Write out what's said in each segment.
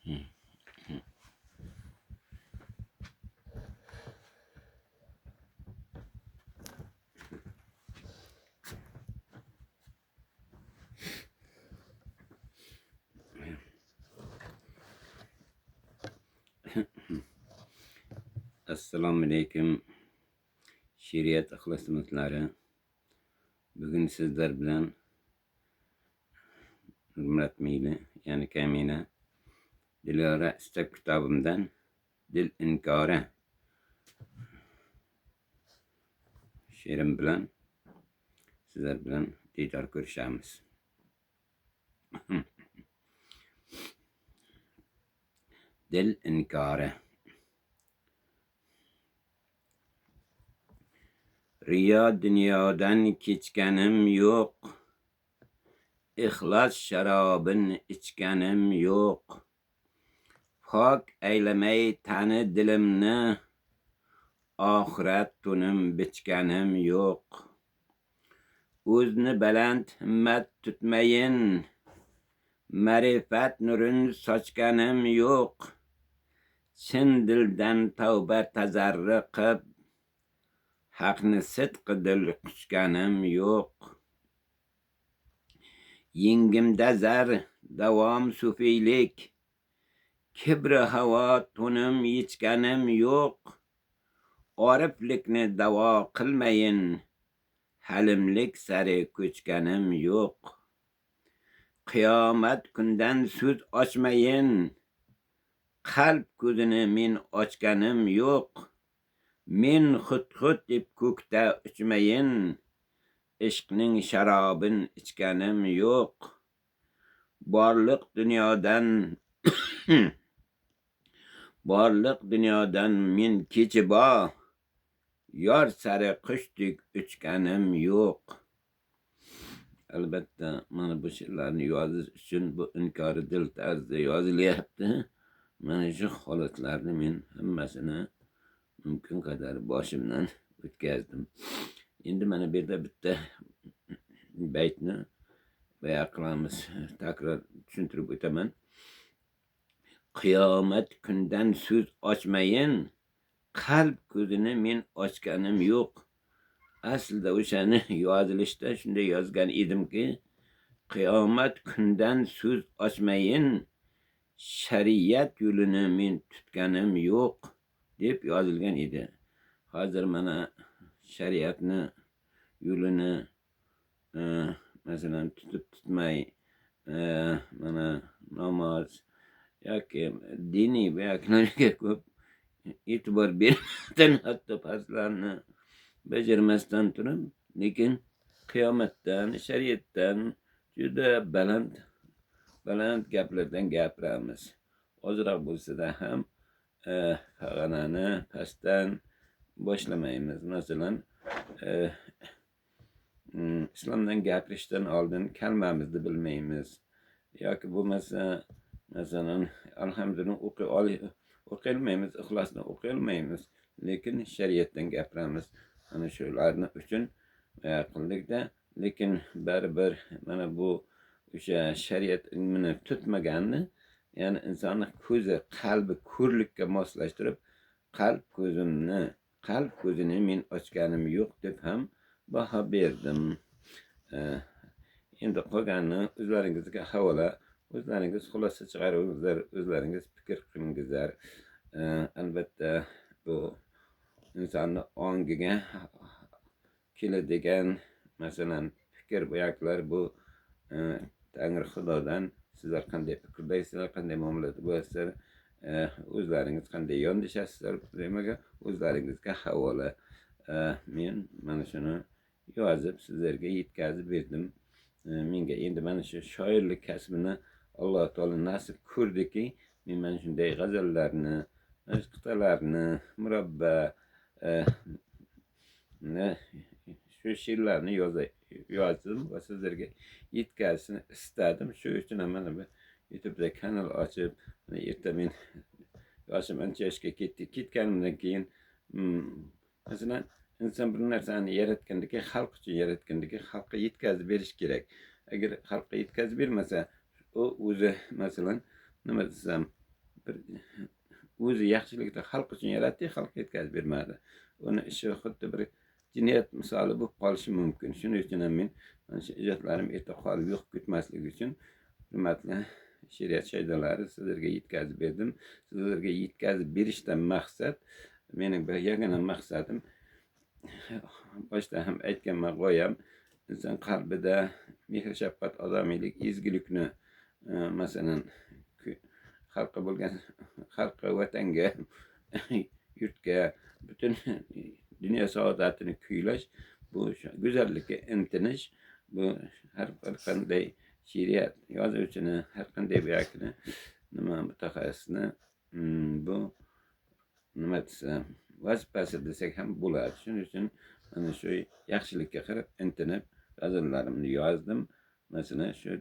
Assalomu alaykum she'riyat ixlosmandlari. Bugun sizlar bilan Nurmurat Meyli, ya'ni Kamina Dilora istab kitobimdan Dil inkori she'rim bilan sizlar bilan diydor ko'rishamiz. Dil inkori. Riyo dunyodan kechganim yo'q, ixlos sharobin ichganim yo'q. Pok aylamay tani dilimni, oxirat to'nim bichganim yo'q. O'zni baland himmat tutmayin, ma'rifat nurin sochganim yo'q. Chin dildan tavba tazarru qilib, haqni sidqi dil quchganim yo'q. Yengimda zar davom sufiylik, kibri havo to'nim yechganim yo'q. Oriflikni davo qilmayin, halimlik sari ko'chganim yo'q. Qiyomat kundan so'z ochmayin, qalb ko'zini men ochganim yo'q. Men xut-xut deb ko'kda uchmayin, ishqning sharobin ichganim yo'q. Borliq dunyodan borliq dunyodan men kechibo, yor sari qushdek uchganim yo'q. Albatta, mana bu she'rlarni yozish uchun bu inkori dil tarzida yozilyapti. Mana shu holatlarni men hammasini mumkin qadar boshimdan o'tkazdim. Endi mana bu yerda bitta baytni bayon qilamiz, takror tushuntirib o'taman. Qiyomat kundan so'z ochmayin, qalb ko'zini men ochganim yo'q. Aslida o'shani yozilishda shunday yozgan edimki, qiyomat kundan so'z ochmayin, shariat yo'lini men tutganim yo'q deb yozilgan edi. Hozir mana shariatni yo'lini masalan tutib tutmay, mana namoz yoki diniy buyoqlarga ko'p e'tibor bermasdan, hatto farzlarni bajarmasdan turib, lekin qiyomatdan, shariatdan juda baland baland gaplardan gapiramiz. Ozroq bo'lsa-da ham pag'anani pastdan boshlamaymiz. Masalan, islomdan gapirishdan oldin kalmamizni bilmaymiz yoki bo'lmasa masalan alhamdulillah o'qiy olmaymiz, ixlosni o'qiy olmaymiz, lekin shariatdan gapiramiz. Mana shularni uchun qildikda, lekin baribir mana bu o'sha shariat ilmini tutmaganni, ya'ni insonni ko'zi, qalbi ko'rlikka moslashtirib, qalb ko'zini men ochganim yo'q deb ham baho berdim. Endi qolganini o'zlaringizga havola, o'zlaringiz xulosa chiqaringizlar, o'zlaringiz fikr qilingizlar. Albatta bu insonni ongiga keladigan masalan fikr buyoqlar bu Tangri Xudodan sizlar qanday fikrdaysizlar, qanday muomalada bo'lasizlar, o'zlaringiz qanday yondashasizlar, demak o'zlaringizga havola. Men mana shuni yozib sizlarga yetkazib berdim. Menga endi mana shu shoirlik kasbini Alloh taolo nasib ko'rdiki, men mana shunday g'azallarni, qit'alarni, murabba, shu she'rlarni yozdim va sizlarga yetkazishni istadim. Shu uchun ham mana bu YouTube'da kanal ochib, erta men yoshim ancha yoshga ketdi. Ketganimdan keyin masalan inson bir narsani yaratgandan keyin xalq uchun yaratgandan keyin xalqqa yetkazib berish kerak. Agar xalqqa yetkazib bermasa, u o'zi masalan nima desam, bir o'zi yaxshilikni xalq uchun yaratdi, xalqqa yetkazib bermadi. Uni ishi xuddi bir jinoyat misoli bo'lib qolishi mumkin. Shuning uchun ham men mana shu ijodlarim erta qolib yo'q ketmasligi uchun hurmatli she'riyat shaydolari sizlarga yetkazib berdim. Sizlarga yetkazib berishdan maqsad, mening bir yagona maqsadim, boshda ham aytganman, g'oyam inson qalbida mehr, shafqat, odamiylik, ezgulikni, masalan, xalqqa bo'lgan, xalqqa, vatanga, yurtga, butun dunyo saodatini kuylash, bu go'zallikka intilish, bu har bir qanday she'riyat yozuvchini, har qanday buyakini, nima mutaxassisni bu nima desam, vazifasi desak ham bo'ladi. Shuning uchun mana shu yaxshilikka qarab intinib g'azallarimni yozdim. Masalan, shu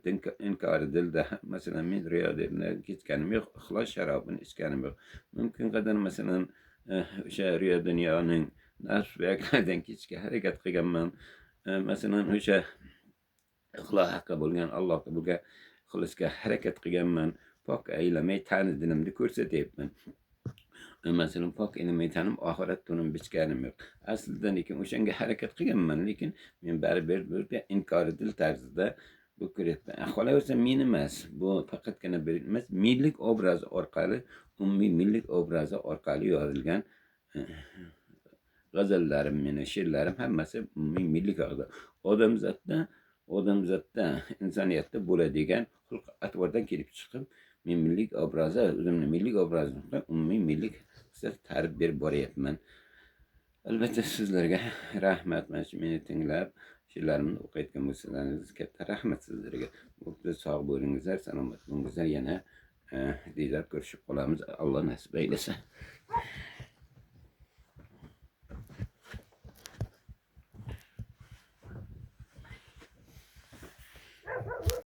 inkori dilda, masalan, men riyo deb kechganim yo'q, ixlos sharobini ichganim yo'q. Mumkin qadar, masalan, o'sha riyo dunyoning nafs buyaklardan kechishga harakat qilganman. Masalan, o'sha ixlos haqqa bo'lgan, Allohga bo'lgan ixlosga harakat qilganman. Pok aylamay tani dinimni ko'rsatyapman. Masalan, pok aylamay tanim oxirat to'nim bichganim yo'q. Aslida lekin o'shanga harakat qilganman, lekin men baribir bir inkori dil tarzida bu ko'ryapman. Qolaversa men emas, bu faqatgina bir emas, millik obrazi orqali, umumiy millik obrazi orqali yozilgan g'azallarim, meni she'rlarim hammasi umumiy millik haqida. Odamzotda, insoniyatda bo'ladigan xulq atvordan kelib chiqib, men millik obrazi, o'zimni millik obrazimni umumiy millik ta'rif berib boryapman. Albatta sizlarga rahmat, mana shu meni tinglab she'rlarimni o'qiyotgan bo'lsalaringiz katta rahmat sizlarga. Sog' bo'lingizlar, salomat bo'lingizlar. Yana diydor ko'rishib qolamiz, Alloh nasib aylasa.